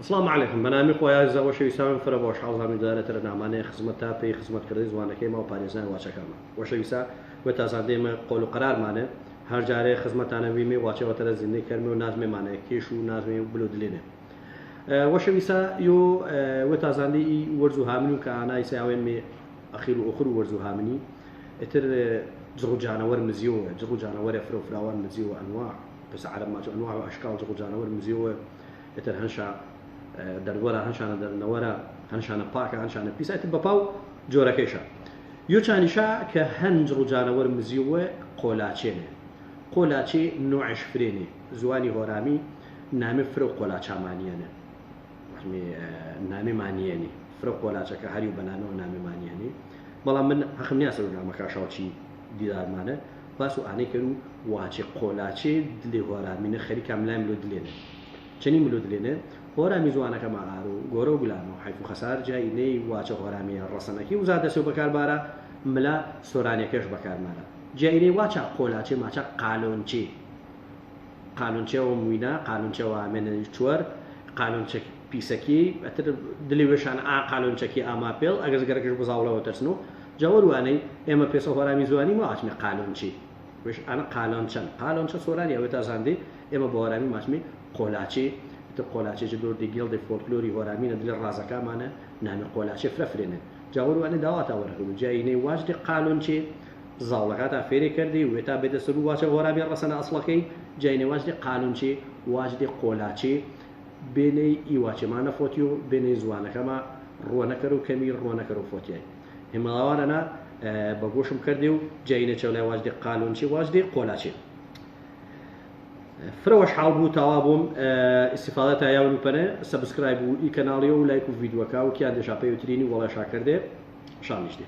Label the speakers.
Speaker 1: سڵام علیکم بەنامی خوای ئازیزا وەشەویساوێن فرە بۆش حاڵ زامی دارە ترە نامانێ خزمەت تا پێی خزمەت کردن زوانەکەی ما و پارێزنای واچەکەمە وەشەویسا وە تازاندەی مە قۆل و قەرارمانێ هەر جارێ خزمەتانە ویمێ واچێ وەتەرە زیندەی کەرمێ و نازمێ مانێ کێش و نازمێ و بلو دلێنێ وەشەویسا یۆ وە تازاندەی ئی وەرز و هامن و کە ئانای ساوێن مێ ئەخیر و ئۆخر و وەرز و هامنی ئتر جڕ و جانەوەر مزیۆ جڕ و جانەوەرێ فرە و فراوان مزیۆ ئەنواع پس عەرەب ماچ ئەنواع و ئەشکال جڕ و جانەوەر مزیۆ ئتر هەنشا دەردوەرە هەنشانە دەرنەوەرە هەنشانە پاکە هەنشانە پیسە ئتر بەپاو جۆرەکەیشە یۆ چانیشا کە هەن جڕ و جانەوەر مزیۆ قۆلاچێنێ قۆلاچێ نوعش فرێنێ زوانی هۆرامی نامێ فرە و قۆلاچامانیەنێ نامێ مانیەنی فرە قۆلاچەکە هەری و بەنامەوە نامێ مانیەنی بەڵام من حەقم نییە سەر نامەکاشاوچی دیدارمانە باس و ئانەی کەر و واچێ قۆلاچێ دلێ هۆرامینە خەریکا ملای ملۆ دلێنێ چەنی ملۆ دلێنێ هۆرامی زوانەکەما ئارو گۆرە و گلان و حەیف و خەسار جای نەی واچە هۆرامیە ڕەسەنەکی وزا دەسێ و بەکار بارا ملا سۆرانیەکەش بەکار مارا جای نەی واچا قۆلاچێ ماچا قالۆنچێ قالۆنچێ و موینا قالۆنچێ و ئامێنە چوەر قالۆنچە پیسەکی ئەتر دلی وێشان ئا قالۆنچەکی ئاما پێڵ ئەگەر گەرەکش بزاوڵەوە ترسن و جاوەر وانەی ئێمە پێسە هۆرامی زوانی ما ئاچمێ قالۆنچی وێش ئەنە قالۆنچەن قالۆنچە سۆرانی ئەوێ تا زاندی ئێمە بە هۆرامی ماچمی قۆلاچی تر قۆلاچێ جە دۆردی گێڵدی فۆلکلۆری هۆرامینە دلێ ڕازەکامانە نامی قۆلاچێ فرە فرێنێ جاوەر وانەی داواتا وەرەکردو جای نەی واجدی قالۆنچێ زاوڵەکاتا فێرێ کردی وێتا بێتە سەر و واچە هۆرامی ڕەسەنە ئەسڵەکەی جای نەی واجدی قالۆنچێ واجدی قۆلاچێ بێنەی ئی واچێما نەفۆتیۆ بێنەی زوانەکەما ڕوە نەکەر و کەمی ڕوە نەکەر و فۆتیای هێمەڵاوانەنا بە گۆشم کردێ و جای نەچەولای واجدی قالۆنچێ واجدی قۆلاچێ فرە وەشحاڵ بوو تاوا بووم ئیستیفادە تا یاون و پەنێ subscribe و ئی کەناڵیە و لایک و ڤیدیۆکە و کیان دێشا پەیوترینی وەڵێشا کردێ شانیش دێ.